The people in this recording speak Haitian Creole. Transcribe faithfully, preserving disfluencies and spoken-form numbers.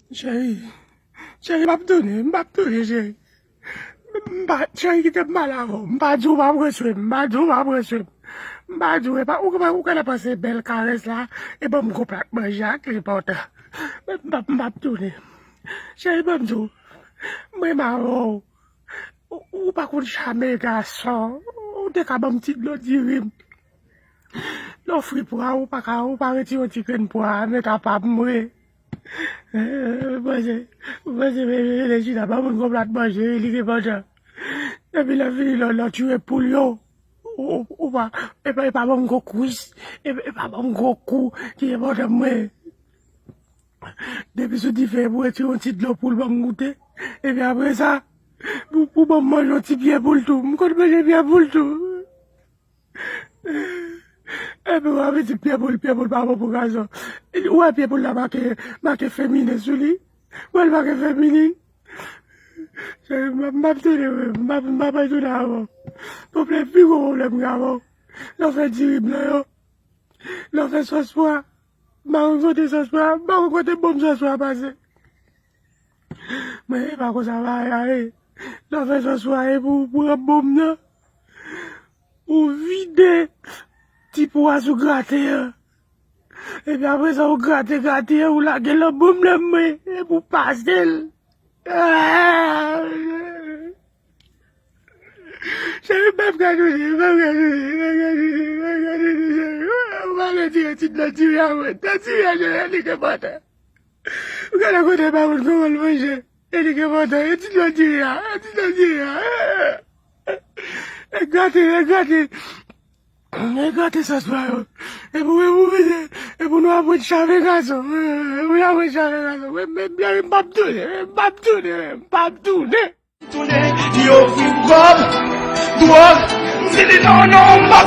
Cheri, cheri, m ap tounen, m ap tounen, cheri. M pa, cheri, kite m pale avè w. M pa di w pa pran swen m, m pa di w pa pran swen m. M pa di w, e pa, ou, ou, ou ka panse bèl karès la, e ban m gwo plat manje a ki enpòtan. M p ap, m p ap tounen. Cheri, ban m di w, m renmen avè w. Ou, ou pa konn chame gason. Ou te ka ban m ti dlo diri m. Lè w fri pwa, ou pa ka, ou pa retire yon ti grenn pwa, met apa pou mwen. Eh, manje, manje, manje, manje, chita, ba moun gwo plat manje, li gen pandan. Epi lè fini, lè, lè w tiye poul yo, ou, ou, ou pa, e pa, e pa ban m gwo kwis, e, e pa ban m gwo kou, ki enpòtan mwen. Depi sou dife, pou retire yon ti dlo poul ban m goute. Epi apre sa, pou, pou ban m manje yon ti pye poul tou. M konn manje pye poul tou. Epi w ap di pye poul, pye poul pa bon pou gason. Ou wè pye poul la make, make feminen sou li. Ou wè l make feminen. Cheri, m ap, m ap tounen, wi. M ap, m ap retounen avè w. Pwoblèm, pi gwo pwoblèm m gen avè w. Lè w fè diri blan yo, lè w fè sòs pwa, m pa konn kote sòs pwa, m pa konn kote bon sòs pwa pase. Men e pa konsa bagay la ye. Lè w fè sòs pwa, e pou, pou ranm bonm nan, ou vide ti po a sou graten an. Epi apre sa, ou grate, grate, ou lage l nan bonm nan mwen, epi ou pase l. Ah! Cheri, m p ap ka tounen, m p ap ka tounen, m p ap ka tounen, m p ap ka tounen, cheri. Ou pa retire ti dlo diri a mwen. Dlo diri a, cheri, li gen pandan. Ou gade kote pa moun kòman l manje. E li gen pandan. E ti dlo diri a, e ti dlo diri a. E gate, e gate. E gate sòs pwa yo. E pou, e pou vide. E pou nou aprann chame gason. E pou nou aprann chame gason. Men, men, men, m p ap tounen, m p ap tounen, m p ap tounen. Tounen, yo vin kòb, dwòg, m di li non, non, m p ap